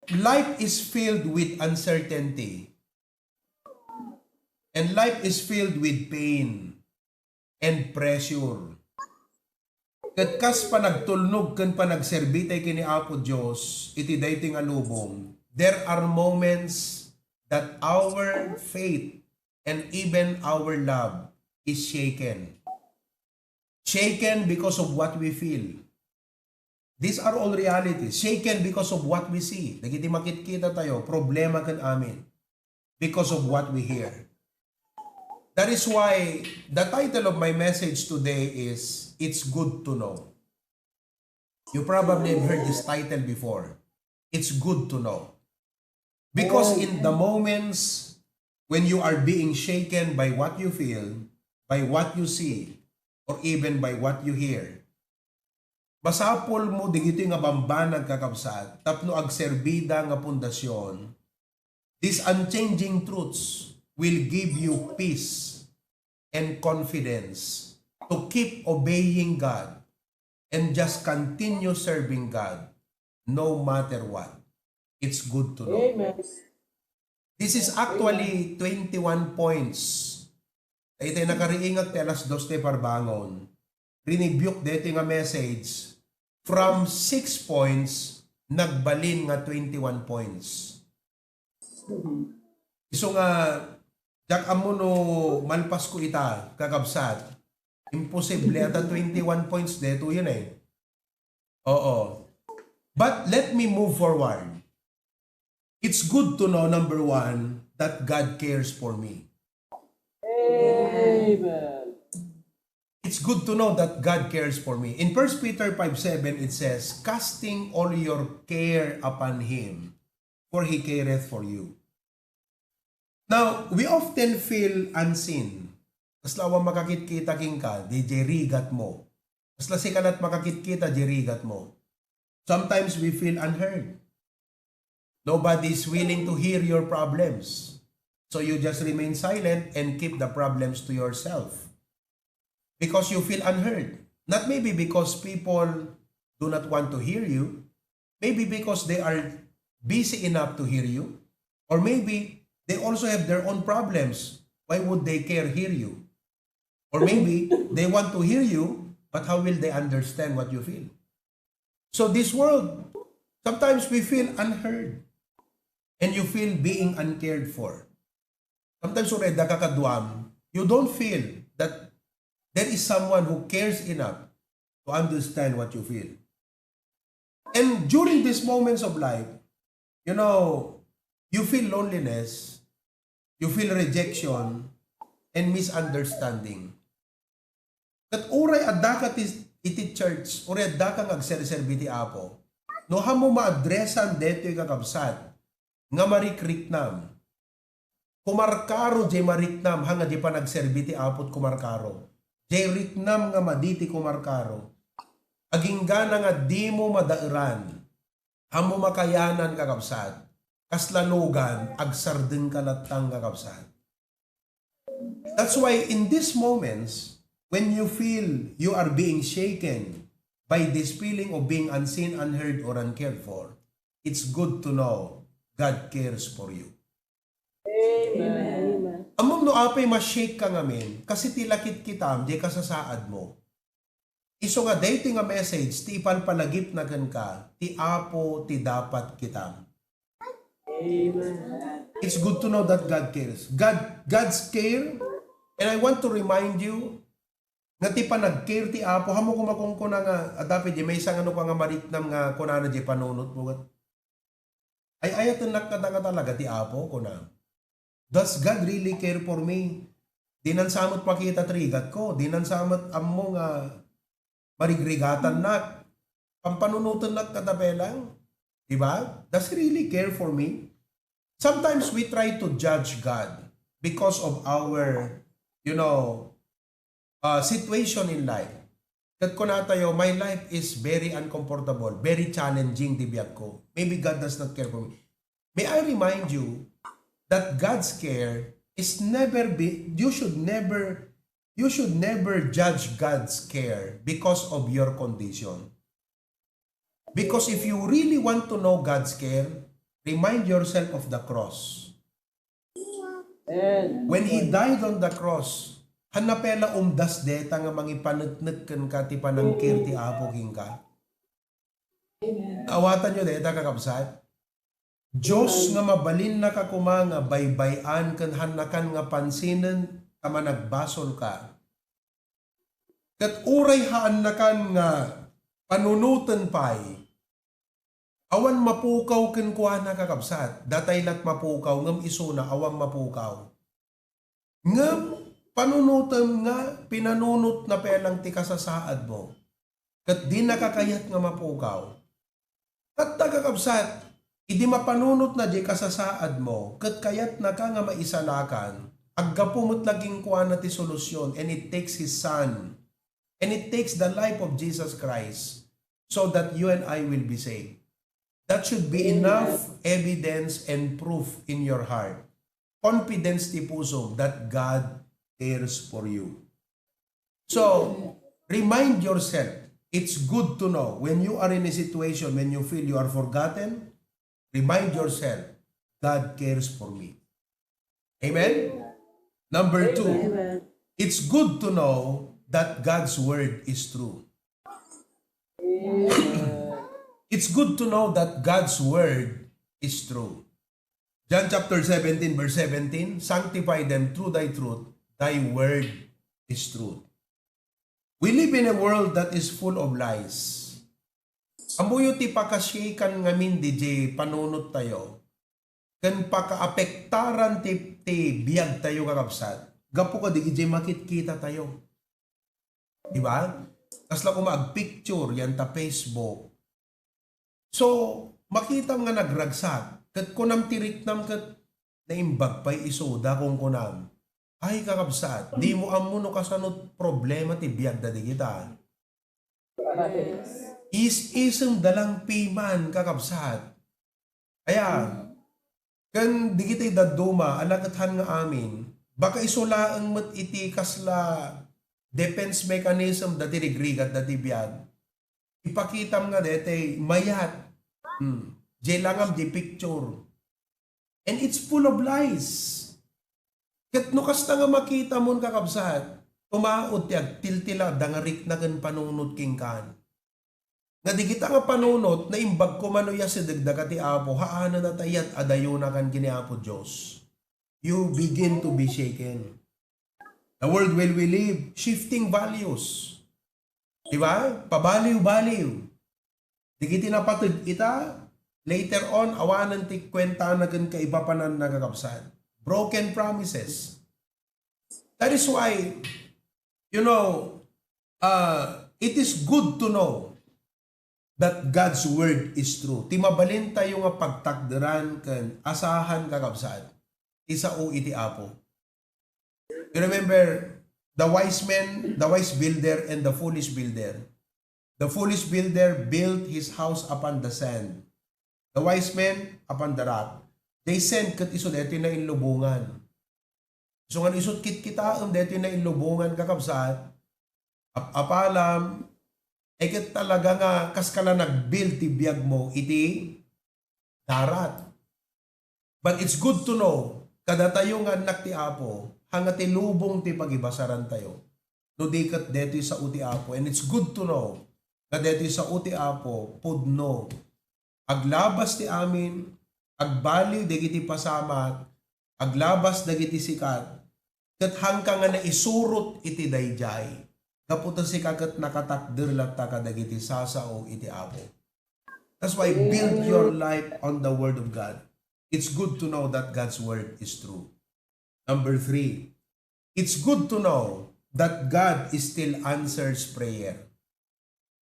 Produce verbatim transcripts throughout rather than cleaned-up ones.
Life is filled with uncertainty. And life is filled with pain and pressure. Ket kas panagtulnog ken panagserbi tay ken ni Apo Dios iti daytoy nga lubong, there are moments that our faith and even our love is shaken. Shaken because of what we feel. These are all realities. Shaken because of what we see. Dagiti makitkita tayo, problema ken amin. Because of what we hear. That is why the title of my message today is It's Good to Know. You probably have heard this title before. It's good to know. Because in the moments when you are being shaken by what you feel, by what you see, or even by what you hear, masapul mo digitoy nga bambanag, kakabsat, tapno agserbida nga pundasyon. These unchanging truths will give you peace and confidence to keep obeying God and just continue serving God no matter what. It's good to know. Amen. This is actually twenty-one points. Daytoy nakariingak ti alas dos ti parbangon. Rinibuke daytoy nga message. From six points, nagbalin nga twenty-one points. Isu nga, diak ammo no malpasko ita, kakabsat. Imposible ata twenty-one points daytoyen eh. Oo. But let me move forward. It's good to know, number one, that God cares for me. Amen. It's good to know that God cares for me. In First Peter five seven, it says, "Casting all your care upon Him, for He careth for you." Now, we often feel unseen. Kasla awan makakitkita kenka, di jay rigat mo. Kasla sika lat makakitkita, jay rigat mo. Sometimes we feel unheard. Nobody is willing to hear your problems. So you just remain silent and keep the problems to yourself. Because you feel unheard. Not maybe because people do not want to hear you, maybe because they are busy enough to hear you, or maybe they also have their own problems. Why would they care hear you? Or maybe they want to hear you, but how will they understand what you feel? So this world, sometimes we feel unheard and you feel being uncared for. Sometimes uray daka kaduam, you don't feel that there is someone who cares enough to understand what you feel. And during these moments of life, you know, you feel loneliness, you feel rejection, and misunderstanding. Ket uray addaka ti, iti church, uray addaka nga agserserbi ti Apo, no, ammo maadresan daytoy, kakabsat, nga marikriknam. Kumarkaro jay mariknam, haan nga jay panagserbi ti Apo ti kumarkaro. Jay riknam nga madi ti kumarkaro. Aginggana nga dimo madaeran. Ammo makayanan, kakabsat. Kasla lugan, agsardengka latta, kakabsat. That's why in these moments, when you feel you are being shaken by this feeling of being unseen, unheard, or uncared for, it's good to know God cares for you. Amen. Ammom no apay ma-shake ka ngamin, kas iti lakitkitam, jay kasasaad mo. Isu nga daytoy nga message ti ipalpalagipna kenka, ti Apo ti dapat kitam. Amen. It's good to know that God cares. God, God's care, and I want to remind you, nga ti panag-care ti Apo, ammo koma kunkuna nga, adda pay di maysa nga no ka nga mariknam nga kunana di panunot mo, ket, "Ay-ayatennak kata nga talaga ti Apo," kuna. "Does God really care for me? Dinan sa met makita ti rigatko, dinan sa met ammo nga marigrigatannak. Pampanunotennak kata pay lang." Di ba? "Does He really care for me?" Sometimes we try to judge God because of our, you know, uh, situation in life. Ket kunatayo, "My life is very uncomfortable, very challenging ti biagko. Maybe God does not care for me." May I remind you that God's care is never be, you should never, you should never judge God's care because of your condition. Because if you really want to know God's care, Remind yourself of the cross. Amen. When He died on the cross, hanna pay la umdas deta nga mangipaneknek kenka ti panangkir ti Apo kenka. Amen. Awatanyo deta, kakabsat. Dios nga mabalinnaka koma nga baybay-an ken hannakan nga pansinen ta managbasolka. Ket uray haannakan nga panunoten pay, awan mapukaw kenkuana, kakabsat. Datay lat mapukaw, ngem isuna awan mapukaw. Ngem panunotem nga pinanunotna pay lang ti kasasaadmo. Ket dinaka kayat nga mapukaw. Tatta, kakabsat, idi mapanunotna diay kasasaadmo, ket kayatnaka nga maisalakan, aggapu met la kenkuana ti solusyon, and it takes His Son, and it takes the life of Jesus Christ so that you and I will be saved. That should be enough evidence and proof in your heart. Confidence ti puso that God cares for you. So, remind yourself, it's good to know when you are in a situation when you feel you are forgotten, remind yourself, God cares for me. Amen? Number two, Amen. It's good to know that God's word is true. It's good to know that God's word is true. John chapter seventeen, verse seventeen, "Sanctify them through thy truth, thy word is truth." We live in a world that is full of lies. Ammoyo ti pakasyakan ngamin diay panunot tayo, ken pakaapektaran ti, ti biag tayo, kakabsat. Gapu kadi idiay makitkita tayo. Di ba? Kasla koma agpicture, yan ta Facebook. So, makitam nga nagragsak, ket kunam ti riknam ket naimbag pay isuda, kunkunam. Ay, kakabsat, di mo ammo no kasano problema ti biag da digita. Is-isem da lang piman, kakabsat. Aya, ken digiti dadduma, ala ket han nga amin, baka isu laeng met iti kasla defense mechanism dati rigrigat dati biag. Ipakitam nga deti mayat. Hmm. Diay langam di picture. And it's full of lies. Ket no kasta nga makitamon, kakabsat, tumaud ti agtiltila da nga rikna ken panunot kenkan. Nga digita nga panunot, naimbag koma no yasideg daga ti Apo, haanen a tayat a dayunakan ken ni Apo Dios. You begin to be shaken. The world where we live, shifting values. Di ba? Pabaliw-baliw. Digiti napateg ita, later on, awanen ti kuentana ken kaipapananna, kakabsat. Broken promises. That is why, you know, uh, it is good to know that God's word is true. Ti mabalin tayo nga pagtakderan ken asahan, kakabsat, ti sao iti Apo. You remember the wise men, the wise builder, and the foolish builder. The foolish builder built his house upon the sand. The wise men upon the rock. Diay sand ket isu daytoy nainlubongan. Isu nga isu kitkitaem daytoy nainlubongan, kakabsat, ap-apalam, ay ket talaga nga kas ka la nagbuild ti biagmo iti darat. But it's good to know, kadatayo nga annak ti Apo, hanga ti lubong ti pagibasarantayo. No di ket detoy sao ti Apo. And it's good to know nga detoy sao ti Apo, pudno. Aglabas ti amin, agbaliw dagiti pasamak, aglabas dagiti sikat, ket hanka nga naisurot iti daydiay. Gapu ta sika ket nakatakder latta kadagiti sasao iti Apo. That's why build your life on the Word of God. It's good to know that God's Word is true. Number three, it's good to know that God still answers prayer.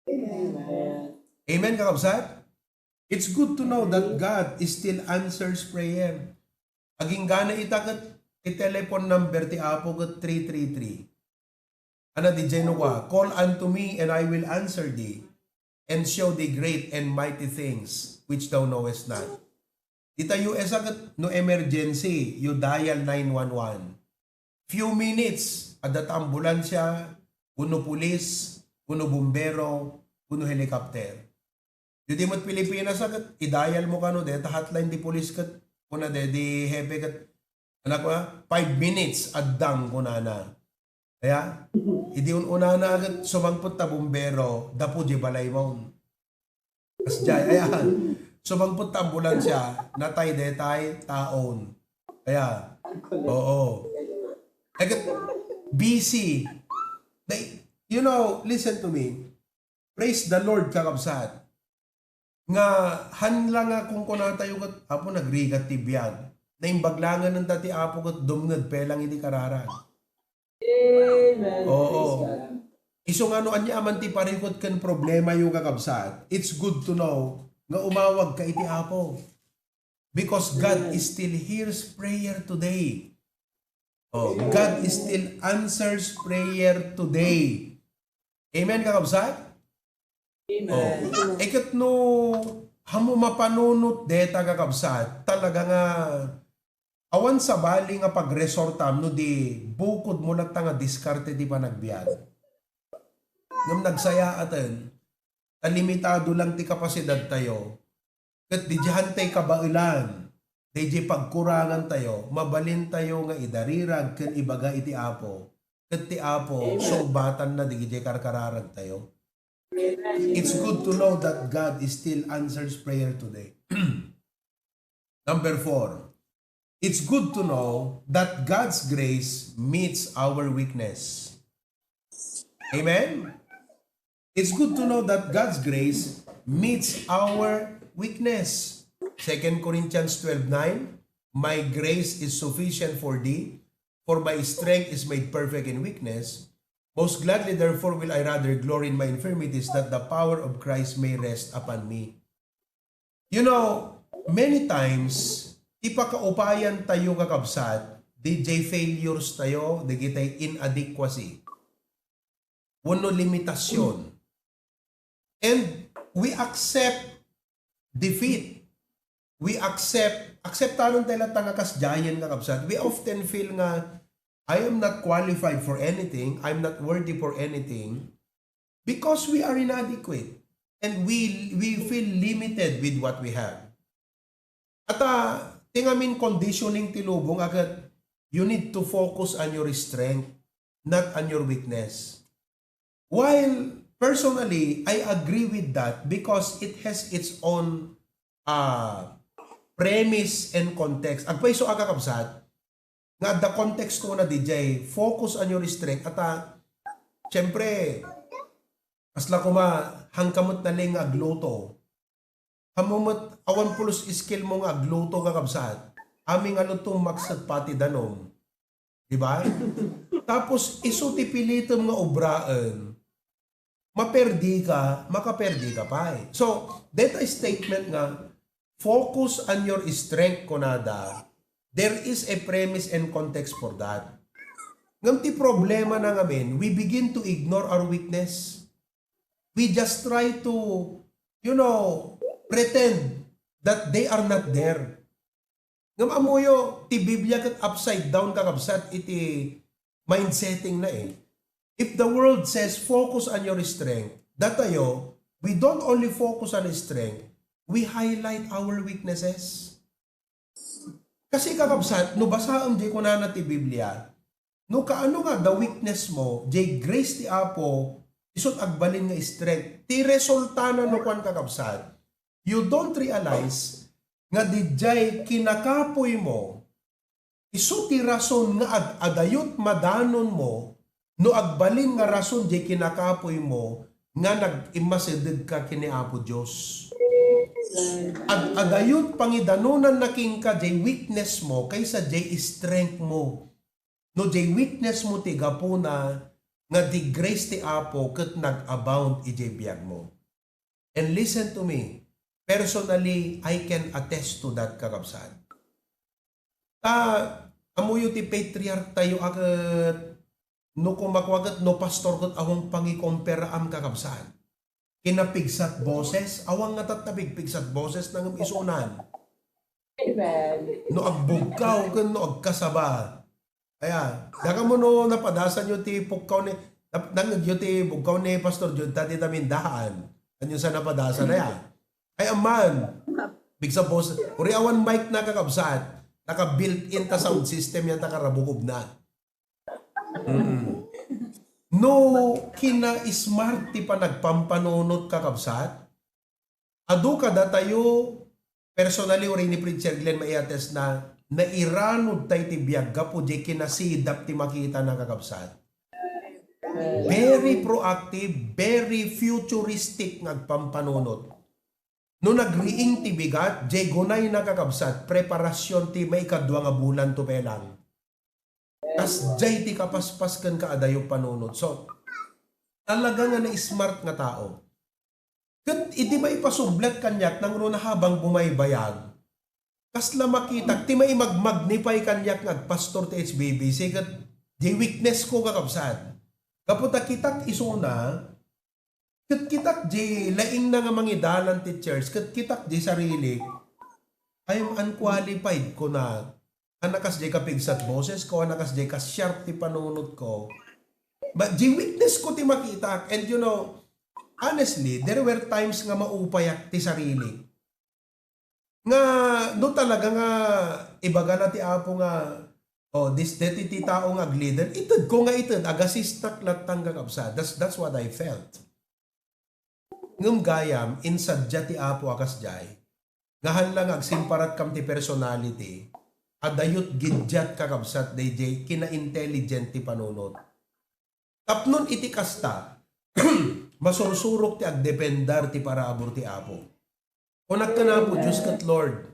Amen. Amen, kakabsat? It's good to know that God still answers prayer. Agingga ita ket ti telephone number ti Apo ket three three three. Ana, diay no kua, "Call unto me and I will answer thee and show thee great and mighty things which thou knowest not." Dita U S a ket no emergency, you dial nine one one. Few minutes, adda ta ambulansya, wenno pulis, wenno bumbero, wenno helicopter. Ditoy met Pilipinas, a, ket idayal mo kano, deta hotline di pulis ket, kuna de, di hepe ket, anak ko, a, five minutes, addang, kunana. Kaya, idi un-unana ket sumangpet ta bumbero, dapo di balay mo. Kasdiay, ayan. Sumangpet ta ambulansya, natay detay, taon. Kaya, oo. Ay, ket, busy. They, you know, listen to me. Praise the Lord, kakabsat. Nga, han la nga kunkunatayo ket, Apo, nagrigat ti biag. Naimbag langen enta ti Apo ket dumnged pelang iti kararag. Amen. Oo. Praise God. Isu nga no ania man ti parikut ken problemayo, kakabsat, it's good to know nga umawag ka iti Apo. Because God, amen, still hears prayer today. Oh, amen. God still answers prayer today. Amen, kakabsat? Amen. Oh. Eh, ket no, hamo mapanunot deta, kakabsat, talaga nga awan sabali nga pagresortam no di bukod mo latta nga diskarte ti panagbiag. Ngem nagsayaaten, ta limitado lang ti kapasidadtayo, ket didiay tay kabaelan, daydiay pagkurangantayo, mabalintayo nga idarirag ken ibaga iti Apo, ket ti Apo, amen, sulbatanna didiay karkararagtayo. Amen. It's good to know that God is still answers prayer today. Number four, it's good to know that God's grace meets our weakness. Amen? It's good to know that God's grace meets our weakness. Second Corinthians twelve nine, "My grace is sufficient for thee, for my strength is made perfect in weakness. Most gladly, therefore, will I rather glory in my infirmities, that the power of Christ may rest upon me." You know, many times, ti pakaupayan tayo, kakabsat, didiay failures tayo, dagitay inadequacy wenno limitasyon. And we accept defeat. We accept, acceptaron tayo latta nga kasdiayen, kakabsat. We often feel nga, "I am not qualified for anything. I'm not worthy for anything." Because we are inadequate. And we, we feel limited with what we have. At, ah, ti ngamin conditioning ti lubong, a ket, you need to focus on your strength, not on your weakness. While, personally, I agree with that because it has its own, ah, premise and context. Agpayso a, kakabsat, nga adda context ko na didiay, focus on your strength. At, ah, siyempre, kasla koma, han ka met nalaing nga agluto. Hammo met, awan pulos skill mo nga agluto, kakabsat. Amin nga luto, makset pati danum. Di ba? Tapos, isu ti pilitem nga obraen, maperdi ka, makaperdi ka pay. So, deta statement nga, "Focus on your strength," kunada, there is a premise and context for that. Ngem ti problema na ngamin, we begin to ignore our weakness. We just try to, you know, pretend that they are not there. Ngem ammoyo, ti Biblia ket upside down, kakabsat, iti mindsetting na eh. If the world says, "Focus on your strength," datayo, we don't only focus on strength, we highlight our weaknesses. Kasi, kakabsat, no basaem diay kunana ti Biblia, no kaano nga adda weakness mo, diay grace ti Apo, isut' agbalin nga strength. Ti resultana no kuan, kakabsat, you don't realize nga didiay kinakapuy mo, isu ti rason nga ad-adayot madanon mo no agbalin nga rason diay kinakapuy mo nga nag-, immasideg ka ken ni Apo Dios. Ad-adayot pangidanonanna kenka diay weakness mo kaysa diay strength mo. No diay weakness mo ti gapuna nga ti grace ti Apo ket nag-abound idiay biag mo. And listen to me, personally, I can attest to that, kakabsat. Ta, ammoyo ti patriarch tayo a ket no kumakua ket no pastor ket awan pangikomparaam, kakabsat. Kinapigsat boses, awan nga tatta pigpigsat boses na ngem isunan. Amen. No agbugkaw ken no agkasaba. Aya, dakamo no napadasan yo ti pukkaw ni, nap-, nangngeg yo ti bugkaw ni Pastor Jude, ta dita mindahan. Anyo sa napadasan, aya? Ay, aman. Bigsa boss, uri awan mic na, kakabsat. Naka-built-in ta sound system yan, ta karabukog na. Mm. No, kina-smart ti panagpampanunot, kakabsat. Adu kadatayo, personally, uri ni Preacher Glenn, maiattest na, nairanod tay ti biag gapu diay kinasidap ti makita na, kakabsat. Very proactive, very futuristic nga agpampanunot. No nagriing ti bigat, diay gunay na, kakabsat, preparasyon ti maikadua nga bulan to pelang. Kasdiay ti kapaspas ken kaadayo panunot. So, talaga nga na-smart nga tao. Ket idi maipasublet kaniak nangro na habang bumaybayag, kasla makitak ti maimagmagnify kaniak nga agpastor ti H B B C ket di weakness ko, kakabsat. Gapu ta kitak isuna, ket kitak di laing na nga mangidalan ti church, ket kitak di sarili, "I am unqualified," kuna. Annakas di kapigsat boses ko, annakas di ka-sharp ti panunot ko. But di weakness ko ti makitak. And you know, honestly, there were times nga maupayak ti sarili. Nga, no talaga nga ibaga na ti Apo nga, "Oh, this, deti ti tao nga agleader," ited ko nga ited, agasistak lattang, kakabsat. That's, that's what I felt. Ngem gayam, insadia ti Apo a kasdiay, nga haan la nga agsimparatkam ti personality, adayot giddiat, kakabsat, daydiay kina-intelligent ti panunot. Tapnon iti kasta, masursurok ti agdependar ti parabur ti Apo. Kunak ken Apo Dios ket, "Lord,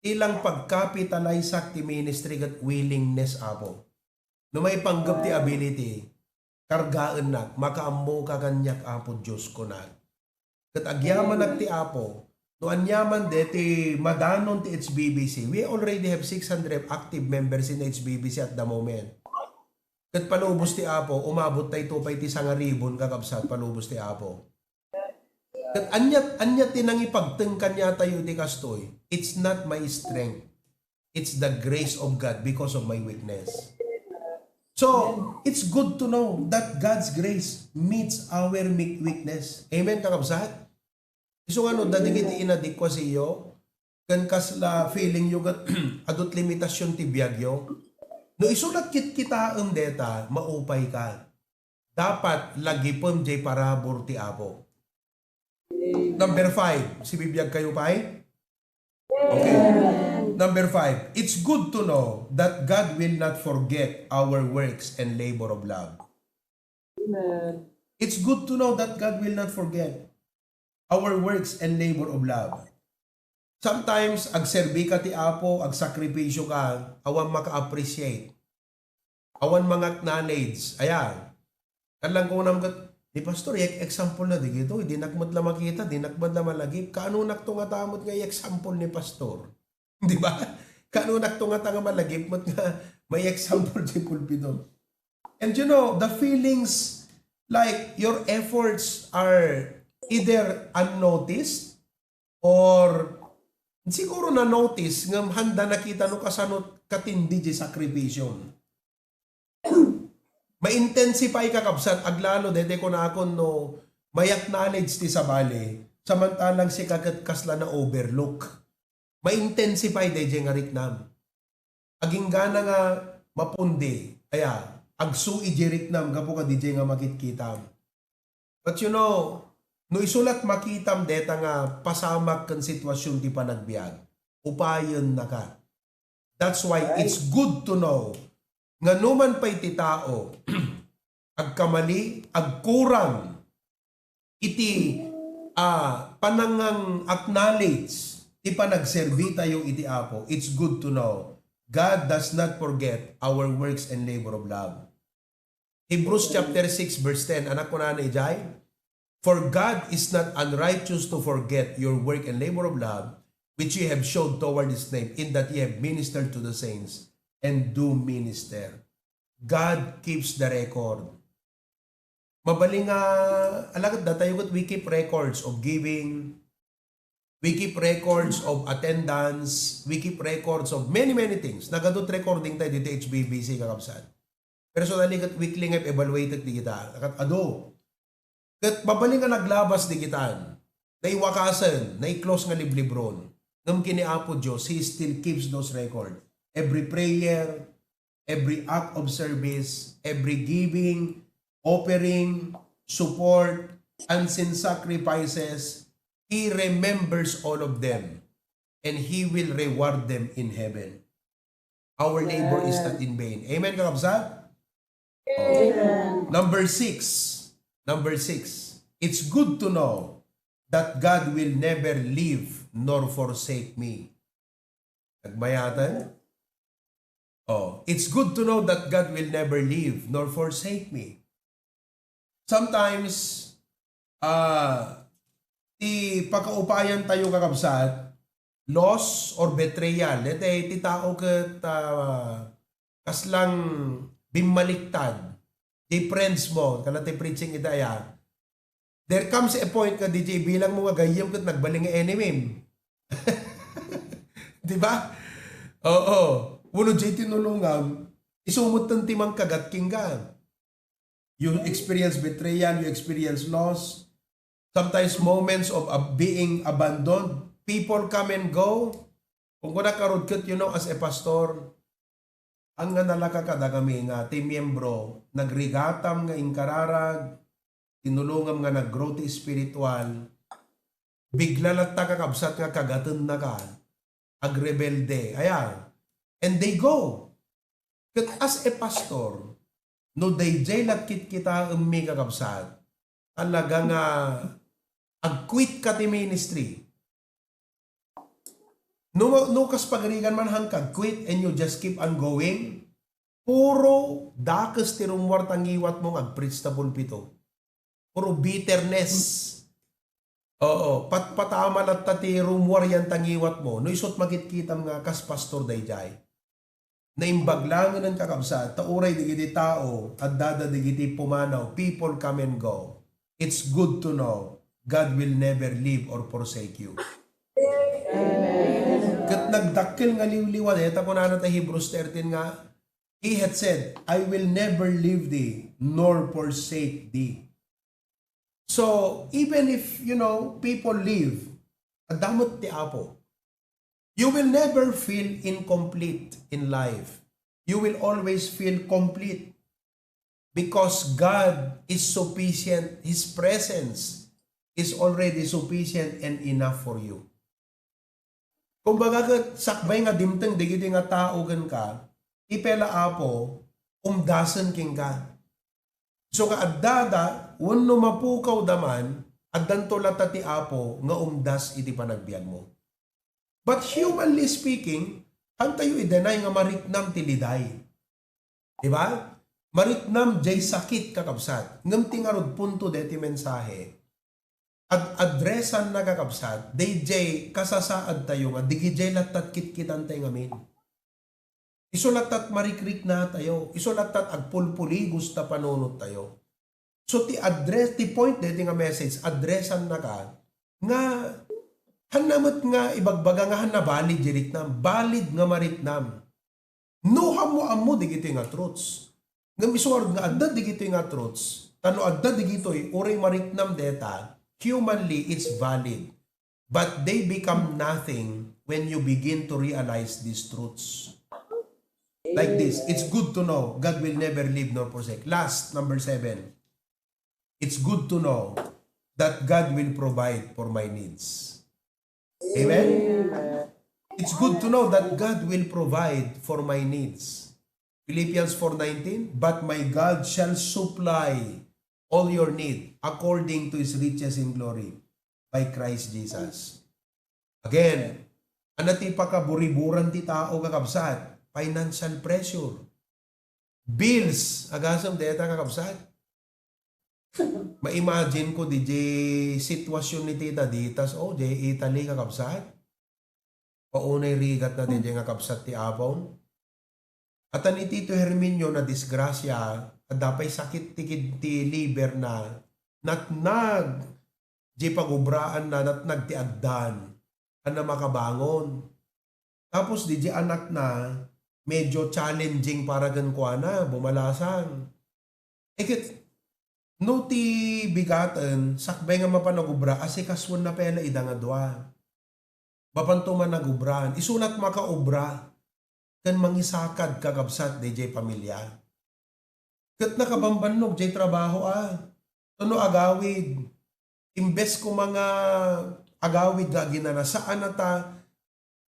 ilang pagkapitalisak ti ministry ket willingness, Apo. No maipanggep ti ability, kargaennak, makaammoka kaniak, Apo Dios," kunak. Ket agyamanak ti Apo, no aniaman deti madanon ti H B B C, we already have six hundred active members in H B B C at the moment. Ket palubos ti Apo, umabot tayo pay ti sangaribon, kakabsat, palubos ti Apo. Ket ania, ania ti nangipagteng kaniatayo iti kastoy? It's not my strength. It's the grace of God because of my weakness. So, it's good to know that God's grace meets our mi-, weakness. Amen, kakabsat? Isu nga no, dagiti inadequacy yo, ken kasla feeling yo ket adut limitasyon ti biag yo, no isu la kitkitaem deta, maupay ka. Dapat lagipem jay parabur ti Apo. Number five, sibibiag kayo pay? Okay. Number five, it's good to know that God will not forget our works and labor of love. Amen. It's good to know that God will not forget our works and labor of love. Sometimes, agserbi ka ti Apo, agsakripisyo ka, awan maka-appreciate. Awan manga acknowledge. Aya. Kan lang kunam ket, "Ni Pastor, yak example na di gito, dinak met la makita, dinak met la malagip. Kaano nakto nga tamot nga example ni Pastor?" Di ba? Kaano nakto nga ta nga malagip met nga may example di pulpito? And you know, the feelings like your efforts are either unnoticed or siguro na-notice ngem handa nakita no kasano katindi di sakripisyon. Ma-intensify, kakabsat, aglalo daytoy kunakon no may-acknowledge ti sabali, samantalang sika ket kasla na-overlook. Ma-intensify daydiay nga riknam. Aginggana nga mapundi, aya, agsui di riknam gapu kadidiay nga makitkitam. But you know, no isu lat makitam deta nga pasamak ken sitwasyon ti panagbiag, upayennaka. That's why it's good to know nga numan pay ti tao agkamali, agkuram iti, ah, panangang-acknowledge ti panagserbitayo iti Apo, it's good to know God does not forget our works and labor of love. Hebrews chapter six verse ten, anak, kunana idiay, "For God is not unrighteous to forget your work and labor of love, which ye have showed toward his name, in that ye have ministered to the saints and do minister." God keeps the record. Mabalin nga, alagad datayo ket we keep records of giving, we keep records of attendance, we keep records of many, many things. Nagadut recording tayo dito H B B C, kakabsat. Personally, ket weekly nga evaluated di kita. Ket adu. Ket mabalin nga naglabas di kitan. naiwakasen, nai-close nga liblibron. Ngem ken ni Apo Dios, He still keeps those record. Every prayer, every act of service, every giving, offering, support, unseen sacrifices, He remembers all of them, and He will reward them in heaven. Our labor is not in vain. Amen, kakabsat? Amen. Number six. Number six. It's good to know that God will never leave nor forsake me. Nagmayatan? Oh, it's good to know that God will never leave nor forsake me. Sometimes, ah, ti pakaupayan tayo, kakabsat, loss or betrayal. Daytoy ti tao ket, ah, kaslang bimmaliktad. Ti friends mo, kana ti preaching ita aya. There comes a point nga D J, bilang mo nga gayyem ket nagbalin nga enemy. Di ba? Oo. Wenno jay tinulongam, isu metten ti mangkagat kenka. You experience betrayal, you experience loss. Sometimes moments of ab-, being abandoned. People come and go. Kung kuna karud ket, you know, as a pastor, ang nga nalaka kadagami nga ti miyembro, nagrigatam nga inkararag, tinulongam nga nag-grow ti espiritual, bigla latta, kakabsat, nga kagatennaka, agrebelde, aya, and they go. Ket as a pastor, no dayjay la kitkitaemmi, kakabsat, talaga nga ag-quit ka ti ministry. No, no kas pagarigan man hangka ag-quit and you just keep on going, puro dakes ti rummuar ta ngiwatmo nga ag-preach ta pulpito. Puro bitterness. Oo, patpatama latta ti rummuar yan ta ngiwatmo. No isut makitkitam nga kas pastor dayjay. Naimbag laengen, kakabsat, ta uray dagiti tao, addada dagiti pumanaw, people come and go. It's good to know God will never leave or forsake you. Ket nagdakkel nga liwliwa, dayta kunana ta Hebrews thirteen nga, He had said, "I will never leave thee nor forsake thee." So, even if, you know, people leave, adda met ti Apo. You will never feel incomplete in life. You will always feel complete because God is sufficient. His presence is already sufficient and enough for you. Kumbaga, ket sakbay nga dimteng dagiti nga tao kenka, ti pay la Apo, umdasen kenka. So nga addada, wenno mapukawda man, addanto latta ti Apo nga umdas iti panagbiagmo. But humanly speaking, hantayo i-deny nga mariknam ti liday. Di ba? Mariknam jay sakit, kakabsat. Ngem ti ngarud punto deti mensahe, ad-, addressanna, kakabsat, dayjay kasasaadtayo nga dagijay lattat kitkitantay ngamin. Isu lattat marikriknatayo, isu lattat agpulpuligos ta panunottayo. So, ti address, ti point deti nga message, addressanna ka nga hanna met nga ibagbaga nga hanna valid ti riknam, valid nga mariknam. No ammo-ammo dagitoy nga truths. Ngem isuar nga adda dagitoy nga truths, ta no adda dagitoy, uray mariknam deta, humanly, it's valid. But they become nothing when you begin to realize these truths. Like this, it's good to know God will never leave nor forsake. Last, number seven. It's good to know that God will provide for my needs. Amen? It's good to know that God will provide for my needs. Philippians four nineteen, "But my God shall supply all your need according to His riches in glory by Christ Jesus." Again, ano ti pakaburiburan ti tao, kakabsat? Financial pressure. Bills, agasem deta, kakabsat. Ma-imagine ko, di, di sitwasyon ni Tita Ditas, o, di Italy, kakabsat. Paunay rigat na, di, di nga kabsat ti apon. Atan ni Tito Herminio na disgrasya, adda pay sakit ti kid-, ti liver na, natnag, di pagubraan na, natnag ti agdan, a na makabangon. Tapos di, di anak na, medyo challenging para kenkuana, bumalasang. Iket, No ti bigaten, sakbay nga mapan agubra, asikasuenna pay la ida nga dua. Mapanto man agubra. Isunat makaubra ken mangisakad, kakabsat, dayjay pamilya. Ket nakabambannog jay trabaho, a. Tano agawid. Imbes koma nga agawid nga aginana, saan a ta,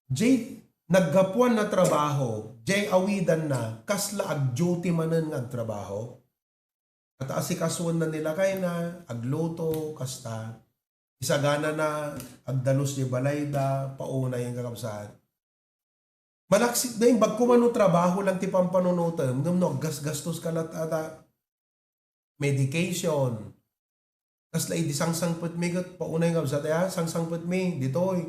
jay naggapuan na trabaho, jay awidanna, kasla ag-duty manen nga agtrabaho. At asikasuenna ni lakayna, agluto, kasta. Isaganana, agdalus jay balayda, paunay, kakabsat. Malaksid na imbag ko mano trabaho lang ti pampanunutem, ngem no aggasgastos ka lat ata medication. Kasla idi sangsangpetmi ket paunay nga, kabsat, a, sangsangpetmi, ditoy.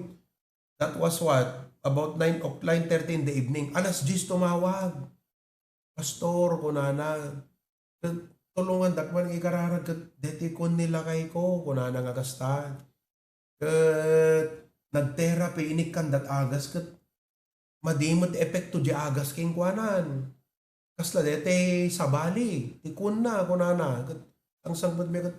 That was what? About nine o'clock, nine thirty in the evening. Alas diyes tumawag. "Pastor," kunana, "ket tulongandak man nga ikararag ket deti kuan ni lakayko," kunana nga kasta. Ket nag-therapy, inikkandat agas ket madi met ti epekto di agas kenkuana. Kasla deti sabali, ti kuanna, kunana. Ket sangsangpetmi ket,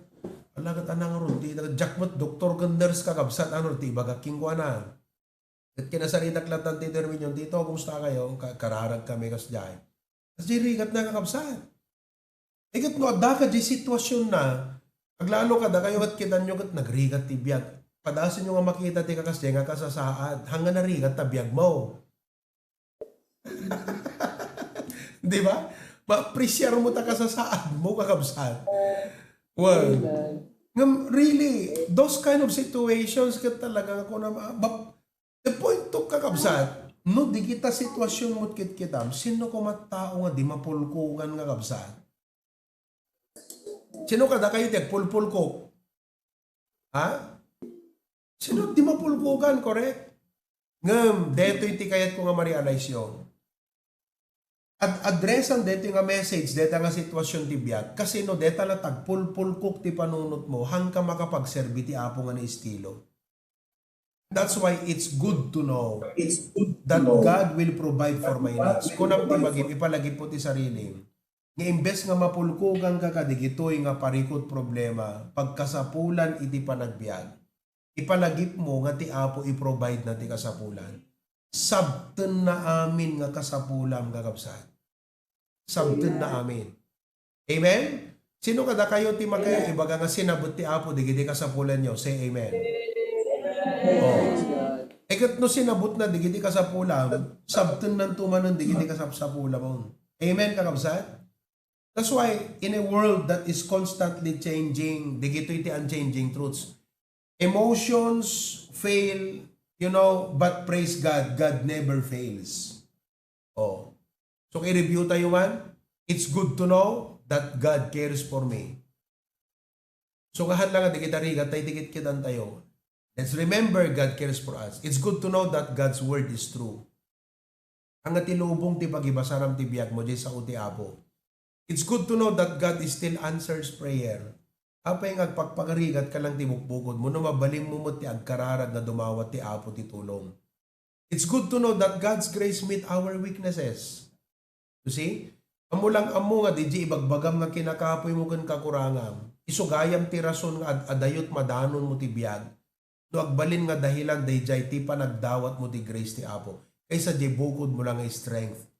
ala ket anang ngarud ti, diak met doktor ken nurse, kakabsat, ano ti ibagak kenkuana. Ket kinasaritak lattan ti terminyon, "Tito, kumusta kayo?" Ka-, kararag kami kasdiay. Kasdiay rigatna, kakabsat. Iket no adda ka di sitwasyon na, aglalo kada kayo ket kitanyo ket nagrigat ti biag. Padasenyo nga makita ti kakasdiay nga kasasaad, hangga narigat ta biag mo. Di ba? Maapreciar mo ta kasasaad mo, kakabsat. Well, ngem really, those kind of situations ket talaga nga kuna, ma-, ma-, the point to, kakabsat, no di kita sitwasyon mo kitkitam, sino koma tao nga di mapulkogan, kakabsat? Sino kadakayo ti agpulpulkok? Ha? Sino di mapulkogan, correct? Ngem, detoy ti kayatko nga ma-realize yo. Ad-, addressan detoy nga message, deta nga sitwasyon ti biag. Kasino deta la tagpulpulkok ti panunot mo, hangka makapagserbi ti Apo nga naistilo. That's why it's good to know that God will provide for my needs. Kunam ti bagim, ipalagip mo ti sarilim. Nga imbes nga mapulkoganka kadigitoy nga parikut problema, pagkasapulan iti panagbiag, ipalagip mo nga ti Apo i-provide na ti kasapulan. Sabtenna amin nga kasapulam, kakabsat. Sabtenna amin. Amen? Sino kadakayo ti makayo ibaga nga sinabet ti Apo digiti kasapulanyo? Say amen. Oh. Iket no sinabetna digiti kasapulam, sabtennanto manen digiti kasapsapulamon. Amen, kakabsat? That's why in a world that is constantly changing, digitoy ti unchanging truths. Emotions fail, you know, but praise God, God never fails. Oh. So, i-review tayo man. It's good to know that God cares for me. So, kahan lang nga di kita rigat, tay tikit-kitan tayo. Let's remember, God cares for us. It's good to know that God's word is true. Ania ti lubong ti pagibasaram ti biag mo, diay sao ti Apo. It's good to know that God is still answers prayer. Apay nga agpagpagarigat ka lang ti bukbukod mo, no mabalin mo met ti agkararag nga dumawat ti Apo ti tulong. It's good to know that God's grace meet our weaknesses. You see? Ammo lang ammo nga diay ibagbagam nga kinakapoy mo ken kakurangam, isu gayam ti rason nga ad-adayot madanon mo ti biag. No agbalin nga dahilan daydiay ti panagdawat mo ti grace ti Apo, kaysa diay bukod mo lang nga strength.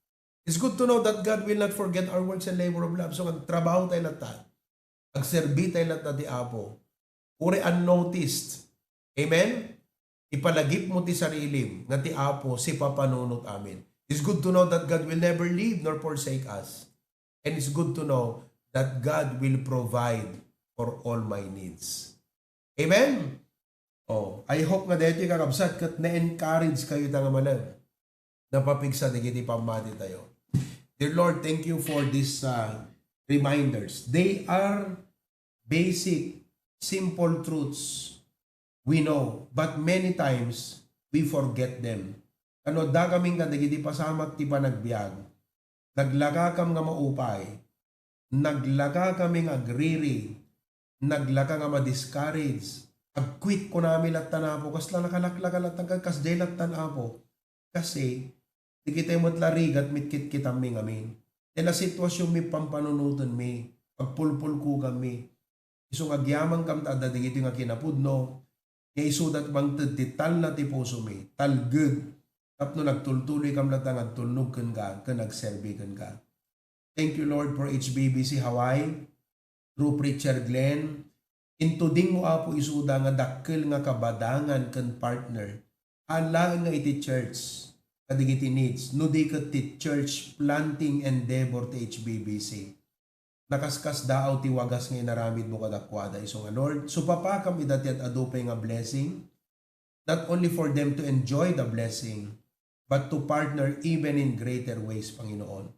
It's good to know that God will not forget our works and labor of love. So, agtrabaho tayo latta. Agserbi tayo latta ti Apo. Uray unnoticed. Amen? Ipalagip mo ti sarilim nga ti Apo sipapanunot amin. It's good to know that God will never leave nor forsake us. And it's good to know that God will provide for all my needs. Amen? Oh, I hope nga daytoy, kakabsat, ket na-encourage kayo ta nga manen. Napapigsa dagiti pammati tayo. Dear Lord, thank you for these, uh, reminders. They are basic, simple truths we know, but many times we forget them. Kano adda kami kadagiti pasamak ti panagbiag, naglakakam nga maupay, naglaka kami nga agriri, naglaka nga ma-discourage. Agquit kunami latta, Apo, kasla nakalaklaka latta, kasdiay latta, Apo. Kasi, di kita met la rigat mitkitkitammi ngamin. Dayta la sitwasyon mi, pampanunotenmi, pagpulpulkuganmi. Isu nga agyamankam ta adda dagitoy nga kinapudno, nga isuda mangted ti talna ti pusomi, talged, tapno nagtultuloykam latta nga agtulnog kenka, ken agserbi kenka. Thank you, Lord, for H B B C Hawaii, through Preacher Glenn. Intudingmo, Apo, isuda nga dakkel nga kabadangan ken partner. Alaen nga iti church, kadagiti needs, no di ket ti church planting endeavor ti H B B C. Nakaskasdaaw ti wagas nga inaramidmo kadakuada. Isu nga, Lord, supapakam ida ti ad-adu pay nga blessing, not only for them to enjoy the blessing, but to partner even in greater ways, Panginoon.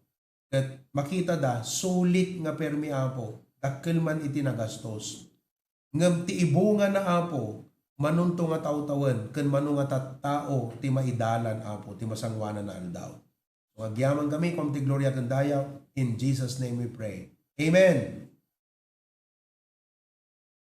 Ket makitada, sulit nga permi, Apo, dakkel man iti nagastos. Ngem ti ibungana, Apo, manunto nga tawtawen, ken mano nga tattao ti maidalan, Apo, ti masangoanan a aldaw. So, agyamankami, kom ti gloria ken dayaw. In Jesus' name we pray. Amen.